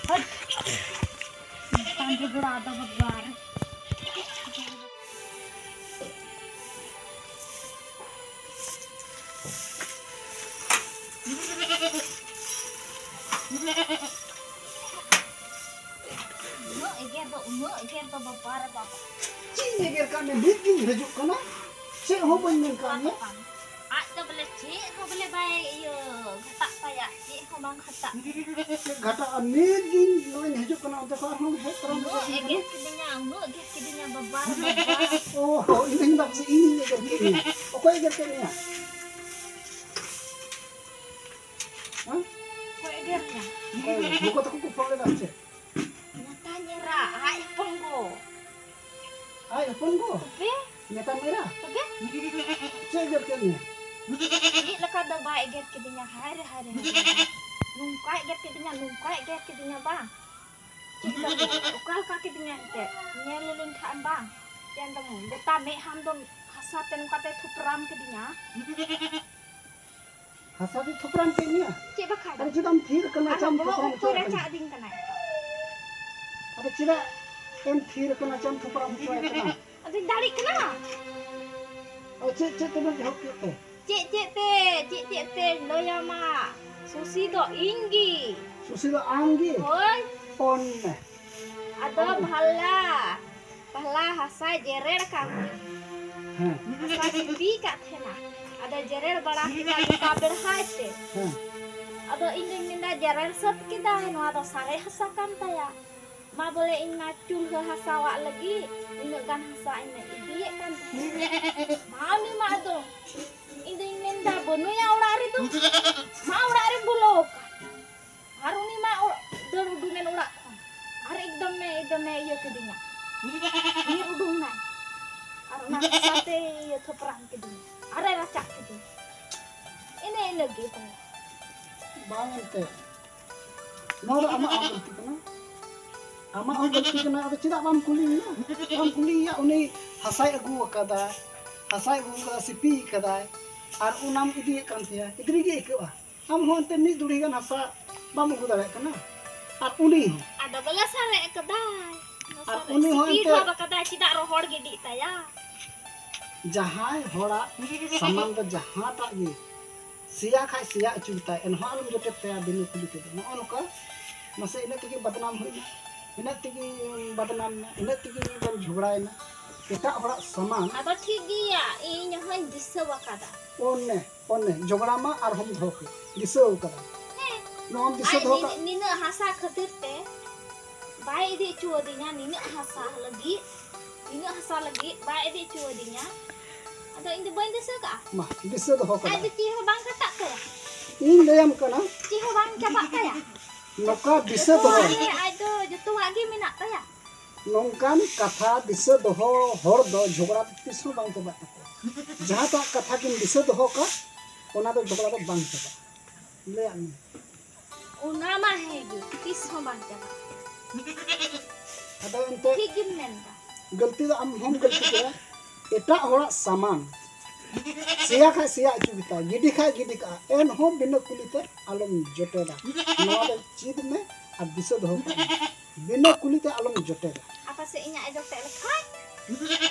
ᱦᱟᱹᱴ᱾ ᱢᱤᱫᱴᱟᱝ ᱡᱷᱚᱜᱽᱲᱟ ᱫᱚ ᱵᱟᱵᱟ ᱨᱮ᱾ ᱩᱱᱟᱹᱜ ᱮᱜᱮᱨ ᱫᱚ, ᱩᱱᱟᱹᱜ ᱮᱜᱮᱨ ᱫᱚ ᱵᱟᱵᱟ ᱨᱮ ᱵᱟᱵᱟ᱾ ᱪᱮᱫ ᱤᱧ ᱮᱜᱮᱨ ᱠᱟᱜ ᱢᱮ? ᱱᱤᱛ ᱜᱤᱧ ᱦᱤᱡᱩᱜ ᱠᱟᱱᱟ, ᱪᱮᱫ ᱦᱚᱸ ᱵᱟᱹᱧ ᱢᱮᱱ ᱠᱟᱜ ᱢᱮᱭᱟ᱾ ᱟᱡ ᱫᱚ ᱵᱚᱞᱮ ᱪᱮᱫ ᱦᱚᱸ ᱵᱚᱞᱮ ᱵᱟᱭ ᱤᱭᱟᱹ ᱜᱷᱟᱴᱟᱜ ᱛᱟᱭᱟ, ᱪᱮᱫ ᱦᱚᱸ ᱵᱟᱝ ᱜᱷᱟᱴᱟᱜ᱾ ᱪᱮᱫ ᱜᱷᱟᱴᱟᱜᱼᱟ? ᱱᱤᱛ ᱜᱤᱧ ᱱᱚᱜᱼᱚᱭ ᱦᱤᱡᱩᱜ ᱠᱟᱱᱟ, ᱚᱱᱛᱮ ᱠᱷᱚᱱ ᱟᱨᱦᱚᱸ ᱦᱮᱡ ᱛᱚᱨᱟ ᱩᱱᱟᱹᱜ ᱮᱜᱮᱨ ᱠᱤᱫᱤᱧᱟ, ᱩᱱᱟᱹᱜ ᱮᱜᱮᱨ ᱠᱤᱫᱤᱧᱟ ᱵᱟᱵᱟ ᱨᱮ ᱵᱟᱵᱟ᱾ ᱚ ᱦᱚ, ᱤᱧ ᱫᱚᱧ ᱢᱮᱱᱫᱟ ᱯᱟᱥᱮᱡ ᱤᱧᱤᱧ ᱮᱜᱮᱨ ᱠᱮᱫ ᱢᱮᱭᱟ᱾ ᱚᱠᱚᱭ ᱮᱜᱮᱨ ᱠᱮᱫ ᱢᱮᱭᱟ? ᱦᱮᱸ? ᱚᱠᱚᱭ ᱮᱜᱮᱨ ᱢᱮᱭᱟ? ᱚᱠᱚᱭ? ᱜᱚᱜᱚ ᱛᱟᱠᱚ ᱠᱚ ᱯᱷᱳᱱ ᱞᱮᱫᱟ ᱥᱮ? ᱱᱮᱛᱟᱧ ᱮᱨᱟ, ᱟᱡ ᱦᱚᱯᱚᱱ ᱜᱚ᱾ ᱟᱡ ᱦᱚᱯᱚᱱ ᱜᱚ? ᱛᱚᱵᱮ? ᱱᱮᱛᱟᱢ ᱮᱨᱟ? ᱛᱚᱵᱮ? ᱪᱮᱫ ᱮᱜᱮᱨ ᱠᱮᱫ ᱢᱮᱭᱟ? ᱪᱮᱫ ᱞᱮᱠᱟ ᱫᱚ ᱵᱟᱭ ᱮᱜᱮᱨ ᱠᱤᱫᱤᱧᱟ, ᱦᱟᱭ ᱨᱮ, ᱦᱟᱭ ᱨᱮ, ᱦᱟᱭ ᱨᱮ᱾ ᱱᱚᱝᱠᱟᱭ ᱮᱜᱮᱨ ᱠᱤᱫᱤᱧᱟ, ᱱᱚᱝᱠᱟᱭ ᱮᱜᱮᱨ ᱠᱤᱫᱤᱧᱟ ᱵᱟᱝ᱾ ᱪᱮᱫ ᱞᱮᱠᱟ, ᱚᱠᱟ ᱞᱮᱠᱟ ᱠᱤᱫᱤᱧᱟ ᱮᱱᱛᱮᱫ? ᱧᱮᱞ ᱞᱮᱞᱤᱧ ᱠᱷᱟᱱ ᱵᱟᱝ᱾ ᱪᱮᱫ ᱮᱢ ᱫᱚᱢ ᱜᱚᱴᱟ ᱢᱮᱫᱦᱟᱢ ᱫᱚ ᱦᱟᱥᱟ ᱛᱮ ᱱᱚᱝᱠᱟ ᱛᱮ ᱛᱷᱩᱯᱨᱟᱢ ᱠᱤᱫᱤᱧᱟ᱾ ᱦᱟᱥᱟ ᱛᱮ ᱛᱷᱩᱯᱨᱟᱢ ᱠᱮᱫ ᱢᱮᱭᱟ? ᱪᱮᱫ ᱵᱟᱠᱷᱟᱡ ᱫᱚ? ᱟᱨ ᱪᱮᱫᱟᱜ ᱮᱢ ᱛᱷᱤᱨ ᱟᱠᱟᱱᱟ? ᱟᱨ ᱪᱮᱫ ᱮᱢ ᱵᱚᱦᱚᱜ ᱛᱷᱩᱯᱨᱟᱢ ᱩᱵ ᱠᱚᱭ ᱦᱚᱪᱚᱭᱮᱫ ᱨᱟᱪᱟᱜ ᱠᱟᱱᱟ? ᱟᱹᱫᱤᱧ ᱠᱟᱱᱟᱭ᱾ ᱟᱫᱚ ᱪᱮᱫᱟᱜ ᱮᱢ ᱛᱷᱤᱨ ᱟᱠᱟᱱᱟ? ᱪᱮᱫ ᱮᱢ ᱛᱷᱩᱯᱨᱟᱢ ᱦᱚᱪᱚᱭᱮᱫ ᱠᱟᱱᱟ? ᱟᱫᱚᱧ ᱫᱟᱲᱮᱜ ᱠᱟᱱᱟ᱾ ᱟᱫᱚ ᱪᱮᱫ, ᱪᱮᱫ ᱛᱮᱵᱮᱱ ᱮᱦᱚᱵ ᱠᱮᱫ ᱛᱮ? ᱪᱮᱫ ᱪᱮᱫ ᱛᱮ, ᱪᱮᱫ ᱪᱮᱫ ᱛᱮᱧ ᱞᱟᱹᱭᱟᱢᱟ? ᱥᱩᱥᱤ ᱫᱚ ᱤᱧ ᱜᱮ᱾ ᱥᱩᱥᱤ ᱫᱚ ᱟᱢ ᱜᱮ? ᱦᱳᱭ᱾ ᱚᱱᱱᱮ᱾ ᱟᱫᱚ ᱚᱱᱱᱮ᱾ ᱵᱷᱟᱞᱟ, ᱵᱷᱟᱞᱟ ᱦᱟᱥᱟᱭ ᱡᱮᱨᱮᱲ ᱠᱟᱱ ᱛᱟᱦᱮᱱᱟ᱾ ᱦᱮᱸ᱾ ᱦᱟᱥᱟᱭ ᱥᱤᱯᱤ ᱠᱟᱜ ᱛᱟᱦᱮᱱᱟ᱾ ᱟᱫᱚ ᱡᱮᱨᱮᱲ ᱵᱟᱲᱟ ᱠᱮᱫᱟ ᱜᱚᱴᱟ ᱵᱮᱲᱦᱟᱭ ᱛᱮ᱾ ᱦᱮᱸ᱾ ᱟᱫᱚ ᱤᱧ ᱫᱚᱧ ᱢᱮᱱᱫᱟ, ᱡᱮᱨᱮᱲ ᱥᱟᱹᱛ ᱠᱮᱫᱟᱭ, ᱱᱚᱣᱟ ᱫᱚ ᱥᱟᱨᱮᱡ ᱦᱟᱥᱟ ᱠᱟᱱ ᱛᱟᱭᱟ᱾ ᱢᱟ ᱵᱚᱞᱮ ᱤᱧ ᱢᱟ ᱪᱩᱞᱦᱟᱹ ᱦᱟᱥᱟᱣᱟᱜ ᱞᱟᱹᱜᱤᱫ ᱱᱤᱱᱟᱹᱜ ᱜᱟᱱ ᱦᱟᱥᱟ ᱤᱧ ᱤᱫᱤᱭᱮᱫ ᱠᱟᱱ ᱛᱟᱦᱮᱸᱫ᱾ ᱢᱟ ᱩᱱᱤ ᱢᱟ ᱟᱫᱚ ᱤᱧ ᱫᱚᱧ ᱢᱮᱱᱫᱟ, ᱵᱟᱹᱱᱩᱭᱟ ᱚᱲᱟᱜ ᱨᱮᱫᱚ, ᱢᱟ ᱚᱲᱟᱜ ᱨᱮ ᱵᱚᱞᱚ ᱟᱠᱟᱱ᱾ ᱟᱨ ᱩᱱᱤ ᱢᱟ ᱚ-, ᱫᱟᱹᱲ ᱩᱰᱩᱝᱮᱱ ᱚᱲᱟᱜ ᱠᱷᱚᱱ᱾ ᱟᱨ ᱮᱠᱫᱚᱢᱮ, ᱮᱠᱫᱚᱢᱮ ᱤᱭᱟᱹ ᱠᱤᱫᱤᱧᱟ, ᱧᱤᱨ ᱩᱰᱩᱝ ᱱᱟᱭ᱾ ᱟᱨ ᱚᱱᱟ ᱦᱟᱥᱟ ᱛᱮ ᱤᱭᱟᱹ ᱛᱷᱚᱯᱨᱟᱢ ᱠᱤᱫᱤᱧᱟ, ᱟᱨᱮ ᱨᱟᱪᱟᱜ ᱠᱤᱫᱤᱧᱟ᱾ ᱤᱱᱟᱹ, ᱤᱱᱟᱹ ᱜᱮ ᱛᱟᱭᱟ᱾ ᱵᱟᱝ ᱮᱱᱛᱮ᱾ ᱱᱚᱣᱟ ᱫᱚ ᱟᱢᱟᱜ ᱦᱚᱸ ᱜᱟᱹᱞᱛᱤ ᱠᱟᱱᱟ᱾ ᱟᱢᱟᱜ ᱦᱚᱸ ᱜᱟᱹᱞᱛᱤ ᱠᱟᱱᱟ᱾ ᱟᱫᱚ ᱪᱮᱫᱟᱜ ᱵᱟᱢ ᱠᱩᱞᱤᱭᱮᱭᱟ? ᱵᱟᱢ ᱠᱩᱞᱤᱭᱮᱭᱟ, ᱩᱱᱤ ᱦᱟᱥᱟᱭ ᱟᱹᱜᱩ ᱟᱠᱟᱫᱟ, ᱦᱟᱥᱟᱭ ᱟᱹᱜᱩ ᱟᱠᱟᱫᱟ, ᱥᱤᱯᱤ ᱟᱠᱟᱫᱟᱭ, ᱟᱨ ᱚᱱᱟᱢ ᱤᱫᱤᱭᱮᱫ ᱠᱟᱱ ᱛᱟᱭᱟ, ᱤᱫᱤ ᱨᱮᱜᱮ ᱟᱹᱭᱠᱟᱹᱜᱼᱟ᱾ ᱟᱢ ᱦᱚᱸ ᱮᱱᱛᱮ ᱢᱤᱫ ᱫᱩᱲᱤ ᱜᱟᱱ ᱦᱟᱥᱟ ᱵᱟᱢ ᱟᱹᱜᱩ ᱫᱟᱲᱮᱭᱟᱜ ᱠᱟᱱᱟ, ᱟᱨ ᱩᱱᱤ ᱦᱚᱸ᱾ ᱟᱫᱚ ᱵᱚᱞᱮ ᱥᱟᱨᱮᱡ ᱟᱠᱟᱫᱟᱭ᱾ ᱟᱨ ᱩᱱᱤ ᱦᱚᱸ ᱥᱤᱯᱤ ᱮᱱᱛᱮ ᱰᱷᱟᱵ ᱟᱠᱟᱫᱟᱭ, ᱪᱮᱫᱟᱜ ᱨᱚᱦᱚᱲ ᱜᱤᱰᱤᱜ ᱛᱟᱭᱟ? ᱡᱟᱦᱟᱸᱭ ᱦᱚᱲᱟᱜ ᱥᱟᱢᱟᱱ ᱫᱚ ᱡᱟᱦᱟᱸᱴᱟᱜ ᱜᱮ ᱥᱮᱭᱟ ᱠᱷᱟᱡ ᱥᱮᱭᱟ ᱚᱪᱚ ᱜᱮᱛᱟᱭ, ᱮᱱᱦᱚᱸ ᱟᱞᱚᱢ ᱡᱚᱴᱮᱫ ᱛᱟᱭᱟ ᱵᱤᱱᱟᱹ ᱠᱩᱞᱤ ᱛᱮᱫᱚ᱾ ᱱᱚᱜᱼᱚ ᱱᱚᱝᱠᱟ ᱢᱟᱥᱮ ᱤᱱᱟᱹᱜ ᱛᱮᱜᱮ ᱵᱟᱫᱱᱟᱢ ᱦᱩᱭᱱᱟ, ᱤᱱᱟᱹᱜ ᱛᱮᱜᱮ ᱵᱟᱫᱱᱟᱢ ᱮᱱᱟ, ᱤᱱᱟᱹᱜ ᱛᱮᱜᱮ ᱵᱚᱱ ᱡᱷᱚᱜᱽᱲᱟᱭᱮᱱᱟ᱾ ᱮᱴᱟᱜ ᱦᱚᱲᱟᱜ ᱥᱟᱢᱟᱱ᱾ ᱟᱫᱚ ᱴᱷᱤᱠ ᱜᱮᱭᱟ, ᱤᱧ ᱦᱚᱸᱧ ᱫᱤᱥᱟᱹ ᱟᱠᱟᱫᱟ᱾ ᱚᱱᱮ, ᱚᱱᱮ, ᱡᱷᱚᱜᱽᱲᱟ ᱢᱟ ᱟᱨᱦᱚᱸᱢ ᱫᱚᱦᱚ ᱠᱮᱫ, ᱫᱤᱥᱟᱹ ᱟᱠᱟᱫᱟ᱾ ᱦᱮᱸ᱾ ᱱᱚᱣᱟᱢ ᱫᱤᱥᱟᱹ ᱟᱡ ᱫᱚᱦᱚ ᱱᱤᱱ-, ᱠᱟᱜ᱾ ᱱᱤᱱᱟᱹᱜ ᱦᱟᱥᱟ ᱠᱷᱟᱹᱛᱤᱨ ᱛᱮ ᱵᱟᱭ ᱤᱫᱤ ᱦᱚᱪᱚ ᱟᱹᱫᱤᱧᱟ, ᱱᱤᱱᱟᱹᱜ ᱦᱟᱥᱟ ᱞᱟᱹᱜᱤᱫ, ᱱᱤᱱᱟᱹᱜ ᱦᱟᱥᱟ ᱞᱟᱹᱜᱤᱫ ᱵᱟᱭ ᱤᱫᱤ ᱦᱚᱪᱚ ᱟᱹᱫᱤᱧᱟ᱾ ᱟᱫᱚ ᱤᱧ ᱫᱚ ᱵᱟᱹᱧ ᱫᱤᱥᱟᱹ ᱠᱟᱜᱼᱟ᱾ ᱢᱟ, ᱫᱤᱥᱟᱹ ᱫᱚᱦᱚ ᱟᱡ ᱠᱟᱫᱟ᱾ ᱫᱚ ᱪᱮᱫ ᱦᱚᱸ ᱵᱟᱝ ᱠᱟᱴᱟᱜ ᱛᱟᱭᱟ᱾ ᱤᱧ ᱞᱟᱹᱭᱟᱢ ᱠᱟᱱᱟ᱾ ᱪᱮᱫ ᱦᱚᱸ ᱵᱟᱝ ᱪᱟᱵᱟᱜ ᱛᱟᱭᱟ᱾ ᱱᱚᱝᱠᱟ ᱫᱤᱥᱟᱹ ᱫᱚᱦᱚ᱾ ᱡᱚᱛᱚᱣᱟᱜ ᱜᱮ ᱟᱡ ᱫᱚ ᱡᱚᱛᱚᱣᱟᱜ ᱜᱮ ᱢᱮᱱᱟᱜ ᱛᱟᱭᱟ᱾ ᱱᱚᱝᱠᱟᱱ ᱠᱟᱛᱷᱟ ᱫᱤᱥᱟᱹ ᱫᱚᱦᱚ ᱦᱚᱲ ᱫᱚ ᱡᱷᱚᱜᱽᱲᱟ ᱫᱚ ᱛᱤᱥ ᱦᱚᱸ ᱵᱟᱝ ᱪᱟᱵᱟᱜ ᱛᱟᱠᱚᱣᱟ᱾ ᱡᱟᱦᱟᱸᱴᱟᱜ ᱠᱟᱛᱷᱟ ᱠᱤᱱ ᱫᱤᱥᱟᱹ ᱫᱚᱦᱚ ᱠᱟᱜ, ᱚᱱᱟ ᱫᱚ ᱡᱷᱚᱜᱽᱲᱟ ᱫᱚ ᱵᱟᱝ ᱪᱟᱵᱟᱜᱼᱟ᱾ ᱞᱟᱹᱭᱟᱜ ᱢᱮ᱾ ᱚᱱᱟ ᱢᱟ ᱦᱮᱸ ᱜᱮ, ᱛᱤᱥ ᱦᱚᱸ ᱵᱟᱝ ᱪᱟᱵᱟᱜᱼᱟ᱾ ᱟᱫᱚ ᱮᱱᱛᱮ ᱴᱷᱤᱠ ᱜᱮᱢ ᱢᱮᱱᱫᱟ᱾ ᱜᱟᱹᱞᱛᱤ ᱫᱚ ᱟᱢ ᱦᱚᱸᱢ ᱜᱟᱹᱞᱛᱤ ᱠᱮᱫᱟ᱾ ᱮᱴᱟᱜ ᱦᱚᱲᱟᱜ ᱥᱟᱢᱟᱱ ᱥᱮᱭᱟ ᱠᱷᱟᱡ ᱥᱮᱭᱟ ᱦᱚᱪᱚ ᱠᱮᱫᱟ, ᱜᱤᱰᱤ ᱠᱷᱟᱡ ᱜᱤᱰᱤ ᱠᱟᱜᱼᱟ, ᱮᱱᱦᱚᱸ ᱵᱤᱱᱟᱹ ᱠᱩᱞᱤ ᱛᱮ ᱟᱞᱚᱢ ᱡᱚᱴᱮᱫᱟ᱾ ᱱᱚᱣᱟ ᱫᱚ ᱪᱮᱫ ᱢᱮ ᱟᱨ ᱫᱤᱥᱟᱹ ᱫᱚᱦᱚ ᱠᱟᱜ ᱢᱮ, ᱵᱤᱱᱟᱹ ᱠᱩᱞᱤ ᱛᱮ ᱟᱞᱚᱢ ᱡᱚᱴᱮᱫᱟ᱾ ᱟᱯᱮ ᱥᱮᱫ ᱤᱧᱟᱜ ᱮ ᱡᱚᱴᱮᱫ ᱞᱮᱠᱷᱟᱡ?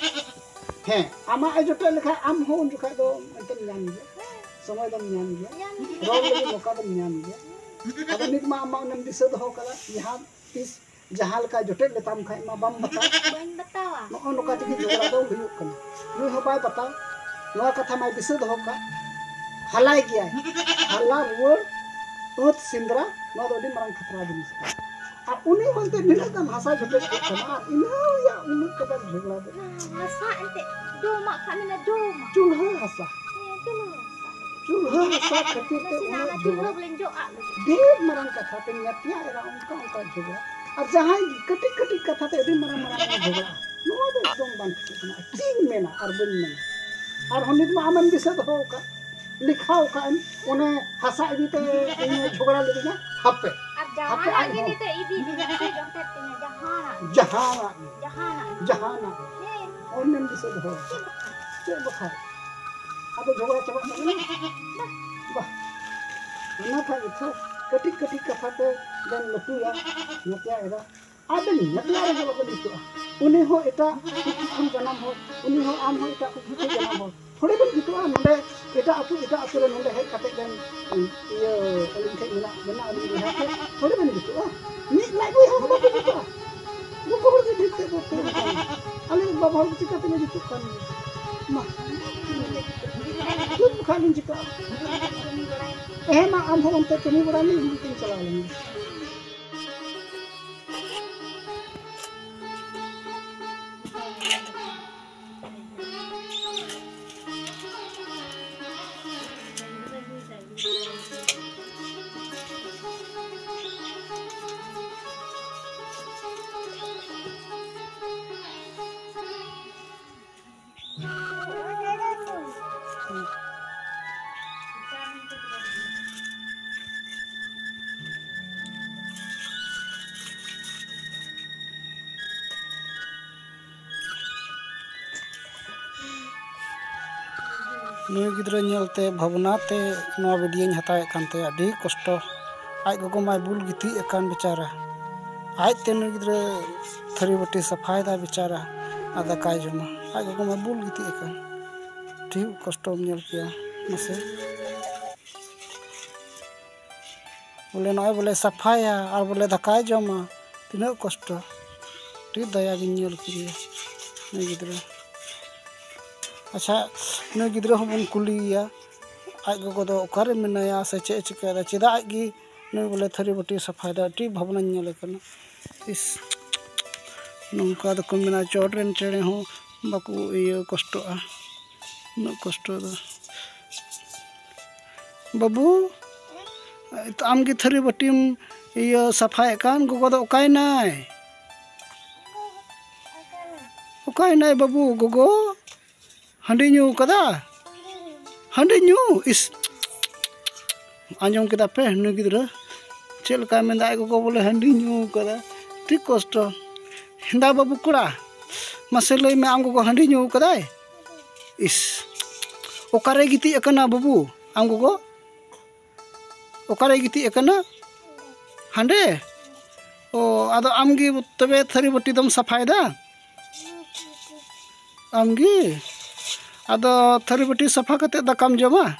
ᱦᱮᱸ, ᱟᱢᱟᱜ ᱮ ᱡᱚᱴᱮᱫ ᱞᱮᱠᱷᱟᱡ ᱟᱢ ᱦᱚᱸ ᱩᱱ ᱡᱚᱠᱷᱟᱡ ᱫᱚ ᱮᱱᱛᱮᱢ ᱧᱟᱢ ᱜᱮᱭᱟ, ᱥᱚᱢᱚᱭ ᱫᱚᱢ ᱧᱟᱢ ᱜᱮᱭᱟ, ᱧᱟᱢ ᱜᱮᱭᱟ᱾ ᱨᱚᱲ ᱞᱟᱹᱜᱤᱫ ᱢᱚᱠᱟ ᱫᱚᱢ ᱧᱟᱢ ᱜᱮᱭᱟ᱾ ᱟᱫᱚ ᱱᱤᱛ ᱢᱟ ᱟᱢ ᱢᱟ ᱚᱱᱮᱢ ᱫᱤᱥᱟᱹ ᱫᱚᱦᱚ ᱠᱟᱫᱟ, ᱡᱟᱦᱟᱸ ᱛᱤᱥ ᱡᱟᱦᱟᱸ ᱞᱮᱠᱟ ᱡᱚᱴᱮᱫ ᱞᱮᱛᱟᱢ ᱠᱷᱟᱡ ᱢᱟ ᱵᱟᱢ ᱵᱟᱛᱟᱣ᱾ ᱵᱟᱹᱧ ᱵᱟᱛᱟᱣᱟ᱾ ᱱᱚᱜᱼᱚ ᱱᱚᱝᱠᱟ ᱛᱮᱜᱮ ᱡᱷᱚᱜᱽᱲᱟ ᱫᱚ ᱦᱩᱭᱩᱜ ᱠᱟᱱᱟ᱾ ᱱᱩᱭ ᱦᱚᱸ ᱵᱟᱭ ᱵᱟᱛᱟᱣ, ᱱᱚᱣᱟ ᱠᱟᱛᱷᱟ ᱢᱟᱭ ᱫᱤᱥᱟᱹ ᱫᱚᱦᱚ ᱠᱟᱜ, ᱦᱟᱞᱟᱭ ᱜᱮᱭᱟᱭ, ᱦᱟᱞᱟ ᱨᱩᱣᱟᱹᱲ ᱟᱹᱛ ᱥᱮᱸᱫᱽᱨᱟ, ᱱᱚᱣᱟ ᱫᱚ ᱟᱹᱰᱤ ᱢᱟᱨᱟᱝ ᱠᱷᱟᱛᱨᱟ ᱡᱤᱱᱤᱥ ᱠᱟᱱᱟ᱾ ᱟᱨ ᱩᱱᱤ ᱚᱱᱛᱮ ᱱᱤᱱᱟᱹᱜ ᱜᱟᱱ ᱦᱟᱥᱟ ᱡᱚᱴᱮᱫ ᱠᱮᱫ ᱛᱟᱢᱟ, ᱟᱨ ᱤᱱᱟᱹ ᱨᱮᱭᱟᱜ ᱩᱱᱟᱹᱜ ᱠᱟᱡᱟᱠ ᱡᱷᱚᱜᱽᱲᱟ ᱫᱚ᱾ ᱦᱟᱥᱟ ᱮᱱᱛᱮ ᱡᱚᱢᱟᱜ ᱠᱷᱟᱱ ᱢᱮᱱᱟ ᱡᱚᱢᱟ᱾ ᱪᱩᱞᱦᱟᱹ ᱦᱟᱥᱟ᱾ ᱦᱮᱸ, ᱪᱩᱞᱦᱟᱹ ᱦᱟᱥᱟ᱾ ᱪᱩᱞᱦᱟᱹ ᱦᱟᱥᱟ ᱠᱷᱟᱹᱛᱤᱨ ᱛᱮ ᱱᱟᱥᱮᱱᱟᱜ ᱩᱱᱟᱹᱜ ᱚᱱᱟ ᱪᱩᱞᱦᱟᱹ ᱡᱷᱚᱜᱽᱲᱟ᱾ ᱵᱚᱞᱮᱧ ᱡᱚᱜ ᱟᱫ ᱞᱮᱜᱮ᱾ ᱰᱷᱮᱨ ᱢᱟᱨᱟᱝ ᱠᱟᱛᱷᱟ ᱛᱮ ᱧᱟᱛᱭᱟ ᱮᱨᱟ ᱚᱱᱠᱟ ᱚᱱᱠᱟ ᱡᱷᱚᱜᱽᱲᱟ᱾ ᱟᱨ ᱡᱟᱦᱟᱸᱭ ᱠᱟᱹᱴᱤᱡ ᱠᱟᱹᱴᱤᱡ ᱠᱟᱛᱷᱟ ᱛᱮ ᱟᱹᱰᱤ ᱢᱟᱨᱟᱝ ᱢᱟᱨᱟᱝ ᱡᱷᱚᱜᱽᱲᱟ, ᱱᱚᱣᱟ ᱫᱚ ᱮᱠᱫᱚᱢ ᱵᱟᱝ ᱴᱷᱤᱠᱚᱜ ᱠᱟᱱᱟ᱾ ᱪᱮᱫ ᱤᱧ ᱢᱮᱱᱟ ᱟᱨ ᱵᱟᱹᱧ ᱢᱮᱱᱟ᱾ ᱟᱨᱦᱚᱸ ᱱᱤᱛ ᱢᱟ ᱟᱢᱮᱢ ᱫᱤᱥᱟᱹ ᱫᱚᱦᱚ ᱟᱠᱟᱫ, ᱞᱮᱠᱷᱟ ᱟᱠᱟᱫ ᱮᱢ, ᱚᱱᱮ ᱦᱟᱥᱟ ᱤᱫᱤ ᱛᱮ ᱤᱧᱮ ᱡᱷᱚᱜᱽᱲᱟ ᱞᱤᱫᱤᱧᱟ, ᱦᱟᱯᱮ᱾ ᱟᱨ ᱦᱟᱯᱮ ᱡᱟᱦᱟᱱᱟᱜ ᱟᱡ ᱜᱮ ᱦᱚᱸ᱾ ᱱᱤᱛᱚᱜ ᱤᱫᱤ ᱢᱮ, ᱥᱮ ᱡᱚᱴᱮᱫ ᱛᱤᱧᱟ, ᱡᱟᱦᱟᱱᱟᱜ ᱜᱮ᱾ ᱡᱟᱦᱟᱱᱟᱜ ᱜᱮ᱾ ᱡᱟᱦᱟᱱᱟᱜ ᱜᱮ᱾ ᱡᱟᱦᱟᱱᱟᱜ ᱜᱮ᱾ ᱦᱮᱸ᱾ ᱚᱱᱮᱢ ᱫᱤᱥᱟᱹ ᱫᱚᱦᱚ ᱟᱠᱟᱫ᱾ ᱪᱮᱫ ᱵᱟᱠᱷᱟᱨ? ᱪᱮᱫ ᱵᱟᱠᱷᱟᱨ? ᱟᱫᱚ ᱡᱷᱚᱜᱽᱲᱟ ᱪᱟᱵᱟᱜ ᱛᱟᱵᱚᱱᱟ? ᱵᱟᱦ᱾ ᱵᱟᱦ᱾ ᱚᱱᱟ ᱠᱷᱟᱡ ᱜᱮᱛᱚ ᱠᱟᱹᱴᱤᱡ ᱠᱟᱹᱴᱤᱡ ᱠᱟᱛᱷᱟ ᱛᱮ ᱵᱮᱱ ᱞᱟᱹᱴᱩᱭᱟ, ᱧᱟᱛᱭᱟ ᱮᱨᱟ᱾ ᱟᱵᱮᱱ ᱧᱮᱯᱮᱞ ᱨᱮᱜᱮ ᱵᱟᱵᱮᱱ ᱡᱩᱛᱩᱜᱼᱟ᱾ ᱩᱱᱤ ᱦᱚᱸ ᱮᱴᱟᱜ ᱠᱩᱠᱞᱤ ᱠᱷᱚᱱ ᱡᱟᱱᱟᱢ ᱦᱚᱲ, ᱩᱱᱤ ᱦᱚᱸ ᱟᱢ ᱦᱚᱸ ᱮᱴᱟᱜ ᱠᱩᱠᱞᱤ ᱠᱷᱚᱱ ᱡᱟᱱᱟᱢ ᱦᱚᱲ᱾ ᱛᱷᱚᱲᱮ ᱵᱮᱱ ᱡᱩᱛᱩᱜᱼᱟ, ᱱᱚᱰᱮ ᱮᱴᱟᱜ ᱟᱹᱛᱩ, ᱮᱴᱟᱜ ᱟᱹᱛᱩ ᱨᱮ ᱱᱚᱰᱮ ᱦᱮᱡ ᱠᱟᱛᱮ ᱵᱮᱱ, ᱤᱭᱟᱹ, ᱟᱹᱞᱤᱧ ᱴᱷᱮᱡ ᱢᱮᱱᱟᱜ ᱵᱮᱱᱟ, ᱟᱹᱞᱤᱧ ᱵᱚᱭᱦᱟ ᱴᱷᱮᱡ ᱛᱷᱚᱲᱮ ᱵᱮᱱ ᱡᱩᱛᱩᱜᱼᱟ᱾ ᱢᱤᱫ ᱞᱟᱡ ᱵᱚᱭᱦᱟ ᱦᱚᱸ ᱵᱟᱠᱚ ᱡᱩᱛᱩᱜᱼᱟ᱾ ᱡᱚᱛᱚ ᱦᱚᱲ ᱜᱮ ᱰᱷᱮᱨ ᱛᱮ ᱵᱚᱨᱛᱚᱢᱟᱱ ᱠᱟᱱᱟ᱾ ᱟᱞᱮ ᱵᱟᱵᱟ ᱦᱚᱲ ᱪᱤᱠᱟ ᱛᱮᱞᱮ ᱡᱩᱛᱩᱜ ᱠᱟᱱ ᱜᱮᱭᱟ? ᱢᱟ, ᱪᱩᱯ ᱵᱟᱠᱷᱟᱡ ᱞᱤᱧ ᱪᱤᱠᱟᱹᱜᱼᱟ? ᱦᱮᱸ, ᱢᱟ, ᱟᱢ ᱦᱚᱸ ᱚᱱᱛᱮ ᱠᱟᱹᱢᱤ ᱵᱟᱲᱟᱭ ᱢᱮ, ᱤᱧ ᱱᱚᱛᱮᱧ ᱪᱟᱞᱟᱣ ᱞᱮᱱ ᱜᱮ᱾ ᱱᱩᱭ ᱜᱤᱫᱽᱨᱟᱹ ᱧᱮᱞᱛᱮ ᱵᱷᱟᱵᱽᱱᱟ ᱛᱮ ᱱᱚᱣᱟ ᱵᱷᱤᱰᱤᱭᱳᱧ ᱦᱟᱛᱟᱣᱮᱫ ᱠᱟᱱ ᱛᱟᱭᱟ᱾ ᱟᱹᱰᱤ ᱠᱚᱥᱴᱚ᱾ ᱟᱡ ᱜᱚᱜᱚ ᱢᱟᱭ ᱵᱩᱞ ᱜᱤᱛᱤᱡ ᱟᱠᱟᱱ ᱵᱮᱪᱟᱨᱟ᱾ ᱟᱡᱛᱮ ᱱᱩᱭ ᱜᱤᱫᱽᱨᱟᱹ ᱛᱷᱟᱹᱨᱤ ᱵᱟᱹᱴᱤ ᱥᱟᱯᱷᱟᱭᱮᱫᱟ ᱵᱮᱪᱟᱨᱟ, ᱟᱨ ᱫᱟᱠᱟᱭ ᱡᱚᱢᱟ᱾ ᱟᱡ ᱜᱚᱜᱚ ᱢᱟᱭ ᱵᱩᱞ ᱜᱤᱛᱤᱡ ᱟᱠᱟᱱ᱾ ᱴᱷᱤᱠ ᱠᱚᱥᱴᱚᱢ ᱧᱮᱞ ᱠᱮᱭᱟ ᱢᱟᱥᱮ᱾ ᱵᱚᱞᱮ ᱱᱚᱜᱼᱚᱭ ᱵᱚᱞᱮ ᱥᱟᱯᱷᱟᱭᱟ ᱟᱨ ᱵᱚᱞᱮ ᱫᱟᱠᱟᱭ ᱡᱚᱢᱟ, ᱛᱤᱱᱟᱹᱜ ᱠᱚᱥᱴᱚ᱾ ᱟᱹᱰᱤ ᱫᱟᱭᱟ ᱜᱤᱧ ᱧᱮᱞ ᱠᱮᱫᱮᱭᱟ ᱱᱩᱭ ᱜᱤᱫᱽᱨᱟᱹ᱾ ᱟᱪᱪᱷᱟ, ᱱᱩᱭ ᱜᱤᱫᱽᱨᱟᱹ ᱦᱚᱸᱵᱚᱱ ᱠᱩᱞᱤᱭᱮᱭᱟ, ᱟᱡ ᱜᱚᱜᱚ ᱫᱚ ᱚᱠᱟᱨᱮ ᱢᱮᱱᱟᱭᱟ ᱥᱮ ᱪᱮᱫ ᱮ ᱪᱤᱠᱟᱹᱭᱮᱫᱟ, ᱪᱮᱫᱟᱜ ᱟᱡ ᱜᱮ ᱱᱩᱭ ᱵᱚᱞᱮ ᱛᱷᱟᱹᱨᱤ ᱵᱟᱹᱴᱤ ᱥᱟᱯᱷᱟᱭᱮᱫᱟ? ᱟᱹᱰᱤ ᱵᱷᱟᱵᱽᱱᱟᱧ ᱧᱮᱞᱮ ᱠᱟᱱᱟ᱾ ᱤᱥ, ᱱᱚᱝᱠᱟ ᱫᱚᱠᱚ ᱢᱮᱱᱟ, ᱪᱚᱴ ᱨᱮᱱ ᱪᱮᱬᱮ ᱦᱚᱸ ᱵᱟᱠᱚ ᱤᱭᱟᱹ ᱠᱚᱥᱴᱚᱜᱼᱟ, ᱩᱱᱟᱹᱜ ᱠᱚᱥᱴᱚ ᱫᱚ᱾ ᱵᱟᱹᱵᱩ, ᱟᱢᱜᱮ ᱛᱷᱟᱹᱨᱤ ᱵᱟᱹᱴᱤᱢ ᱤᱭᱟᱹ ᱥᱟᱯᱷᱟᱭᱮᱫ ᱠᱟᱱ, ᱜᱚᱜᱚ ᱫᱚ ᱚᱠᱟᱭᱮᱱᱟᱭ? ᱚᱠᱟᱭᱮᱱᱟᱭ ᱵᱟᱹᱵᱩ? ᱜᱚᱜᱚ ᱦᱟᱺᱰᱤ ᱧᱩ ᱠᱟᱫᱟ? ᱦᱟᱺᱰᱤ ᱧᱩ? ᱤᱥ, ᱟᱸᱡᱚᱢ ᱠᱮᱫᱟ ᱯᱮ ᱱᱩᱭ ᱜᱤᱫᱽᱨᱟᱹ ᱪᱮᱫ ᱞᱮᱠᱟᱭ ᱢᱮᱱᱫᱟ, ᱟᱡ ᱜᱚᱜᱚ ᱵᱚᱞᱮ ᱦᱟᱺᱰᱤ ᱧᱩ ᱠᱟᱫᱟ᱾ ᱴᱷᱤᱠ ᱠᱚᱥᱴᱚ᱾ ᱦᱮᱸᱫᱟ ᱵᱟᱹᱵᱩ ᱠᱚᱲᱟ, ᱢᱟᱥᱮ ᱞᱟᱹᱭ ᱢᱮ, ᱟᱢ ᱜᱚᱜᱚ ᱦᱟᱺᱰᱤ ᱧᱩ ᱠᱟᱫᱟᱭ? ᱤᱥ, ᱚᱠᱟᱨᱮᱭ ᱜᱤᱛᱤᱡ ᱟᱠᱟᱱᱟ ᱵᱟᱹᱵᱩ ᱟᱢ ᱜᱚᱜᱚ? ᱚᱠᱟᱨᱮᱭ ᱜᱤᱛᱤᱡ ᱟᱠᱟᱱᱟ? ᱦᱟᱸᱰᱮ? ᱚ, ᱟᱫᱚ ᱟᱢᱜᱮ ᱛᱚᱵᱮ ᱛᱷᱟᱹᱨᱤ ᱵᱟᱹᱴᱤ ᱫᱚᱢ ᱥᱟᱯᱷᱟᱭᱮᱫᱟ? ᱟᱢᱜᱮ? ᱟᱫᱚ ᱛᱷᱟᱹᱨᱤ ᱵᱟᱹᱴᱤ ᱥᱟᱯᱷᱟ ᱠᱟᱛᱮ ᱫᱟᱠᱟᱢ ᱡᱚᱢᱟ?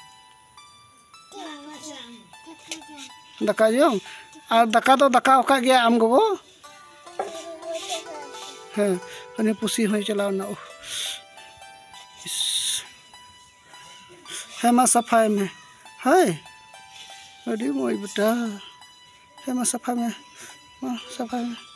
ᱫᱟᱠᱟ ᱡᱚᱢ? ᱟᱨ ᱫᱟᱠᱟ ᱫᱚ ᱫᱟᱠᱟ ᱟᱠᱟᱫ ᱜᱮᱭᱟ ᱟᱢ ᱜᱚᱜᱚ? ᱦᱮᱸ, ᱦᱟᱹᱱᱤ ᱯᱩᱥᱤ ᱦᱚᱸᱭ ᱪᱟᱞᱟᱣ ᱮᱱᱟ᱾ ᱩᱦ᱾ ᱤᱥ᱾ ᱦᱮᱸ, ᱢᱟ ᱥᱟᱯᱷᱟᱭ ᱢᱮ᱾ ᱦᱳᱭ, ᱟᱹᱰᱤ ᱢᱚᱡᱽ ᱵᱮᱴᱟ᱾ ᱦᱮᱸ, ᱢᱟ ᱥᱟᱯᱷᱟᱭ ᱢᱮ, ᱢᱟ ᱥᱟᱯᱷᱟᱭ ᱢᱮ᱾